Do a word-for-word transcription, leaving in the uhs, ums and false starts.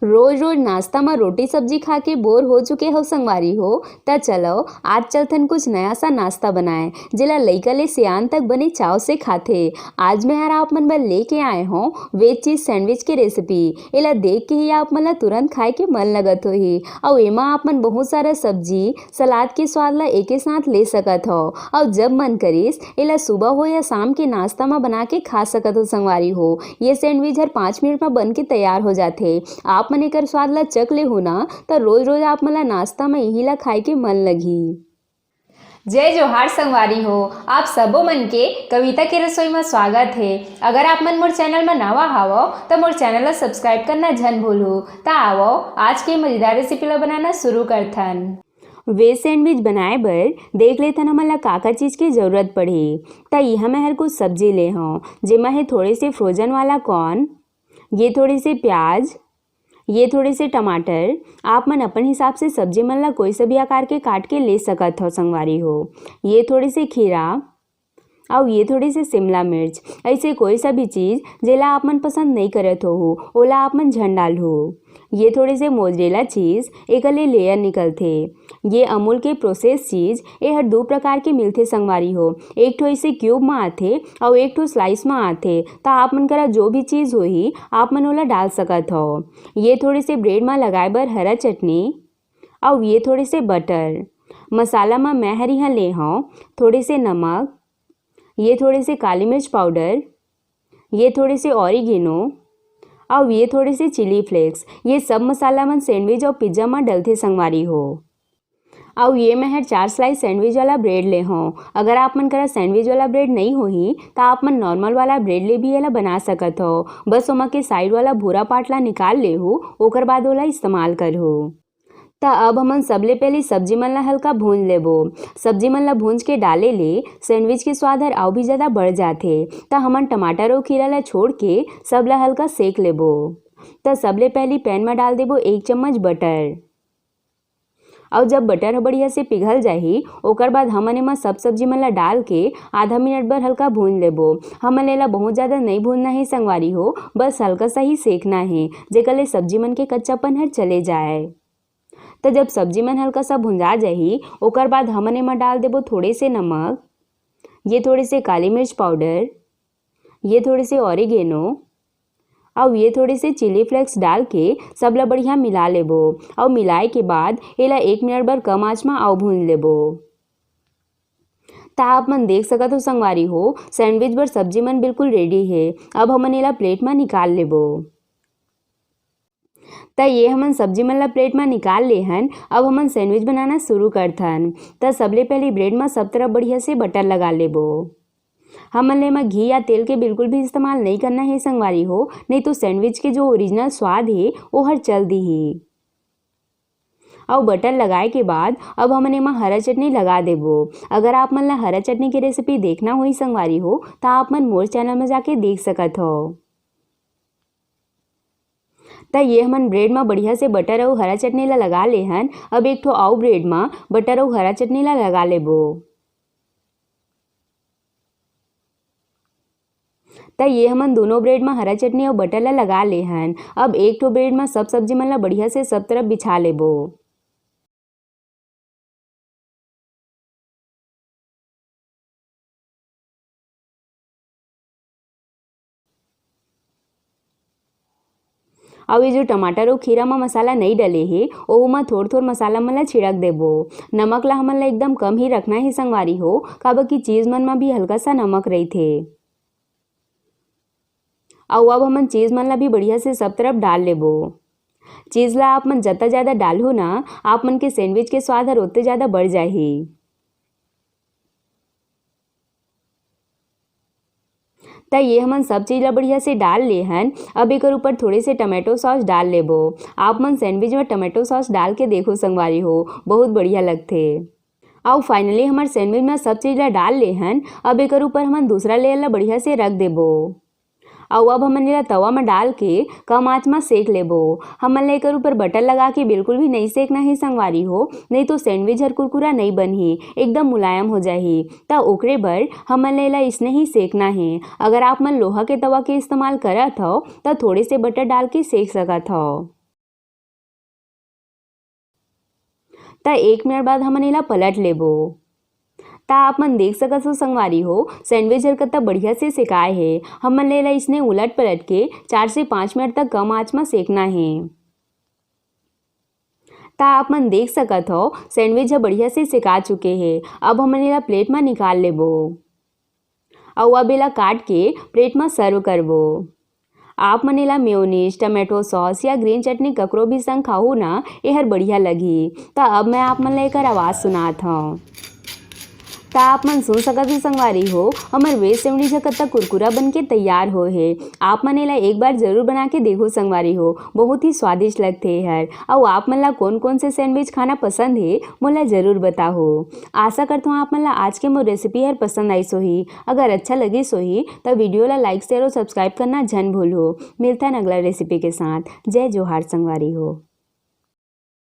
रोज रोज नाश्ता म रोटी सब्जी खा के बोर हो चुके हो संगवारी हो, त चलो आज चलथन कुछ नया सा नाश्ता बनाए, जेला लइका ले सियान तक बने चाव से खाथे। आज मैं हर आप मन बर लेके आए हों वेज चीज सैंडविच के रेसिपी। एला देख के ही आप मन ला तुरंत खाए के मन लगत होही। अउ एमा आप मन बहुत सारा सब्जी, सलाद के स्वाद ला एके साथ ले सकत हो। अउ जब मन करिस, एला सुबह हो या शाम के नाश्ता म बना के खा सकत हो संगवारी हो। ये सैंडविच हर पाँच मिनट म बन के तैयार हो जाथे। आप मन एकर स्वाद ला चख लेहू ना, त रोज रोज आप मन ला नाश्ता म इही ला खाए के मन लगही। जय जोहार संगवारी हो, आप सबो मन के कविता के रसोई म स्वागत हे। अगर आप मन मोर चैनल म नवा हावव, त मोर चैनल ला सब्सक्राइब करना झन भूलहू। त आवव, आज के मजेदार रेसिपी ला बनाना शुरू करथन। वेज सैंडविच बनाए बर देख लेथन हमन ला का-का चीज के जरूरत पड़ही। त इहाँ मैं हर कुछ सब्जी ले हौं, जेमा हे थोड़े से फ्रोजन वाला कॉर्न, ये थोड़े से प्याज, ये थोड़े से टमाटर। आप मन अपन हिसाब से सब्जी मन ला कोई सा भी आकार के काट के ले सकत हो संगवारी हो। ये थोड़े से खीरा, अउ ये थोड़े से शिमला मिर्च। ऐसे कोई सा भी चीज जेला आप मन पसंद नहीं करत होहू, ओला आप मन झन डालहू। ये थोड़े से मोजरेला चीज, एकर ले लेयर निकलथे। ये अमूल के प्रोसेस चीज, ए हर दू प्रकार के मिलथे संगवारी हो। एक ठो ऐसे क्यूब म आथे, अउ एक ठो स्लाइस म आथे। त आप मन करा जो भी चीज होही, आप मन ओला डाल सकत हो। ये थोड़े से ब्रेड म लगाए बर हरा चटनी, अउ ये थोड़े से बटर। मसाला म मैं हर इहाँ ले हौं थोड़े से नमक, ये थोड़े से काली मिर्च पाउडर, ये थोड़े से ऑरिगेनो, अउ ये थोड़े से चिली फ्लेक्स। ये सब मसाला मन सैंडविच अउ पिज्जा म डलथे संगवारी हो। अउ ये मैं हर चार स्लाइस सैंडविच वाला ब्रेड ले हौं। अगर आप मन करा सैंडविच वाला ब्रेड नहीं होही, त आप मन नॉर्मल वाला ब्रेड ले भी एला बना सकत हो। बस ओमा के साइड वाला भूरा पार्ट ला निकाल लेहू, ओकर बाद ओला इस्तेमाल करहू। त अब हमन सबले पहले सब्जी मन ला हल्का भूंज लेबो। सब्जी मन ला भूंज के डाले ले सैंडविच के स्वाद हर अउ भी ज्यादा बढ़ जाथे। त हमन टमाटर अउ खीरा ला छोड़ के सब ला हल्का सेक लेबो। त सबले पहली पैन म डाल देबो एक चम्मच बटर। अउ जब बटर ह बढ़िया से पिघल जाही, ओकर बाद हमन एमा सब सब्जी मन ला डाल के आधा मिनट बर हल्का भूंज लेबो। हमन एला बहुत ज्यादा नइ भूंजना हे संगवारी हो, बस हल्का सा ही सेकना हे, जेकर ले सब्जी मन के कच्चापन हर चले जाए। त जब सब्जी मन हल्का सा भुंजा जाही, ओकर बाद हमन एमा डाल देबो थोड़े से नमक, ये थोड़े से काली मिर्च पाउडर, ये थोड़े से ऑरिगेनो, अउ ये थोड़े से चिली फ्लेक्स डाल के सब ला बढ़िया मिला लेबो। अउ मिलाए के बाद एला एक मिनट बर कम आंच म अउ भूंज लेबो। त आप मन देख सकत हो संगवारी हो, सैंडविच बर सब्जी मन बिल्कुल रेडी हे। अब हमन एला प्लेट म निकाल लेबो। त ये हमन सब्जी मन ला प्लेट म निकाल ले हन। अब हमन सैंडविच बनाना शुरू करथन। त सबले पहले ब्रेड म सब तरफ बढ़िया से बटर लगा लेबो। हमन ले एमा घी या तेल के बिल्कुल भी इस्तेमाल नइ करना हे संगवारी हो, नहीं तो सैंडविच के जो ओरिजिनल स्वाद हे, वो हर चल दिही। अउ बटर लगाए के बाद अब हमन एमा हरा चटनी लगा देबो। अगर आप मन ला हरा चटनी के रेसिपी देखना होही संगवारी हो, त आप मन मोर चैनल म जाके देख सकत हो। त ये हमन ब्रेड म बढ़िया से बटर अउ हरा चटनी ला लगा ले हन। अब एक ठो अउ ब्रेड म बटर अउ हरा चटनी ला लगा लेबो। त ये हमन दोनों ब्रेड म हरा चटनी अउ बटर ला लगा ले हन। अब एक ठो ब्रेड म सब सब्जी मन ला बढ़िया से सब तरफ बिछा लेबो। अउ ये जो टमाटर अउ खीरा म मसाला नइ डले हे, ओहू म थोर-थोर मसाला मन ला छिड़क देबो। नमक ला हमन ला एकदम कम ही रखना हे संगवारी हो, काबर कि चीज मन म भी हल्का सा नमक रहिथे। अउ अब हमन चीज मन ला भी बढ़िया से सब तरफ डाल लेबो। चीज ला आप मन जत्ता ज्यादा डालहू ना, आप मन के सैंडविच के स्वाद हर ओत्ते ज्यादा बढ़ जाही। त ये हमन सब चीज ला बढ़िया से डाल ले हन। अब एकर ऊपर थोड़े से टोमेटो सॉस डाल लेबो। आप मन सैंडविच म टोमेटो सॉस डाल के देखो संगवारी हो, बहुत बढ़िया लगथे। अउ finally हमर सैंडविच म सब चीज ला डाल ले हन। अब एकर ऊपर हमन दूसरा लेयर ला बढ़िया से रख देबो। अउ अब हमन एला तवा म डाल के कम आंच म सेक लेबो। हमन ला एकर ऊपर बटर लगा के बिल्कुल भी नइ सेकना हे संगवारी हो, नइ तो सैंडविच हर कुरकुरा नइ बनही, एकदम मुलायम हो जाही। त ओकरे बर हमन ला एला इसने ही सेकना हे। अगर आप मन लोहा के तवा के इस्तेमाल करत हव, त थोड़े से बटर डाल के सेक सकत हव। त एक मिनट बाद हमन एला पलट लेबो। त आप मन देख सकत हो संगवारी हो, सैंडविच हर कत्ता बढ़िया से सेकाय हे। हमन एला इसने उलट पलट के चार से पाँच मिनट तक कम आंच म सेकना हे। त आप मन देख सकत हो, सैंडविच ह बढ़िया से सेका चुके हे। अब हमन एला प्लेट म निकाल लेबो। अउ अब एला काट के प्लेट म सर्व करबो। आप मन एला मेयोनीज, टोमेटो सॉस या ग्रीन चटनी ककरो भी संग खाहू ना, एहर बढ़िया लगही। त अब मैं आप मन ला एकर आवाज सुनात हव। त आप मन सुन सकत हो संगवारी हो, हमर वेज सैंडविच ह कत्ता कुरकुरा बन के तैयार हो हे। आप मन एला एक बार जरूर बना के देखो संगवारी हो, बहुत ही स्वादिष्ट लगथे एहर। अउ आप मन ला कौन कौन से सैंडविच खाना पसंद हे, मोला जरूर बताहो। आशा करथव आप मन ला आज के मोर रेसिपी हर पसंद आइस होही। अगर अच्छा लगिस होही त वीडियो ला लाइक, शेयर और सब्सक्राइब करना झन भूलहो। मिलथन अगला रेसिपी के साथ। जय जोहार संगवारी हो।